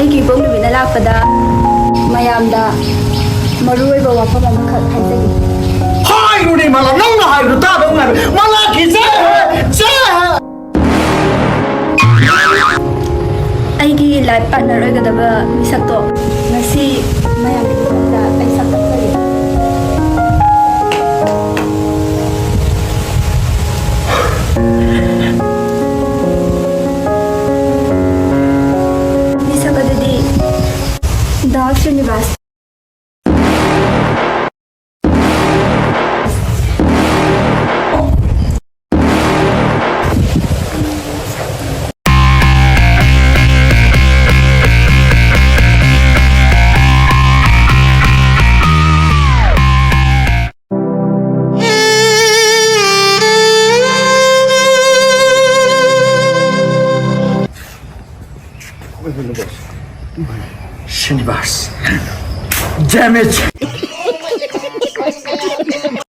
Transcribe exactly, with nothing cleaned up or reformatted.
ꯑꯩꯒꯤ ꯏꯄꯣꯛ ꯅꯨꯃꯤꯠꯅ ꯂꯥꯛꯄꯗ ꯃꯌꯥꯝꯗ ꯃꯔꯨ ꯑꯣꯏꯕ ꯋꯥꯐꯝ ꯑꯃꯈꯛ ꯍꯥꯏꯖꯒꯦ꯫ ꯍꯥꯏꯔꯨꯅꯦ ꯃꯂꯥ, ꯅꯪꯅ ꯍꯥꯏꯕꯗꯨ ꯇꯥꯗꯧ ꯉꯥꯏꯔꯦ꯫ ꯃꯂꯥꯀꯤ ꯖꯦ ꯍꯦ, ꯖꯦ ꯍꯦ꯫ ꯑꯩꯒꯤ ꯂꯥꯏꯐ ꯄꯥꯔꯠꯅꯔ ꯑꯣꯏꯒꯗꯕ ꯃꯤꯁꯛꯇꯣ ꯉꯁꯤ ꯃꯌꯥꯝꯒꯤ ꯃꯃꯥꯡꯗ ꯑꯩ ꯁꯛ ꯇꯥꯛꯆꯒꯦ꯫ ꯃꯤꯁꯛ ꯑꯗꯨꯗꯤ ꯗꯥ ꯁ꯭ꯔꯤꯅꯤꯕꯥꯁ꯫ ꯁ꯭ꯔꯤꯅꯤꯕꯥꯁ꯫ Damn it!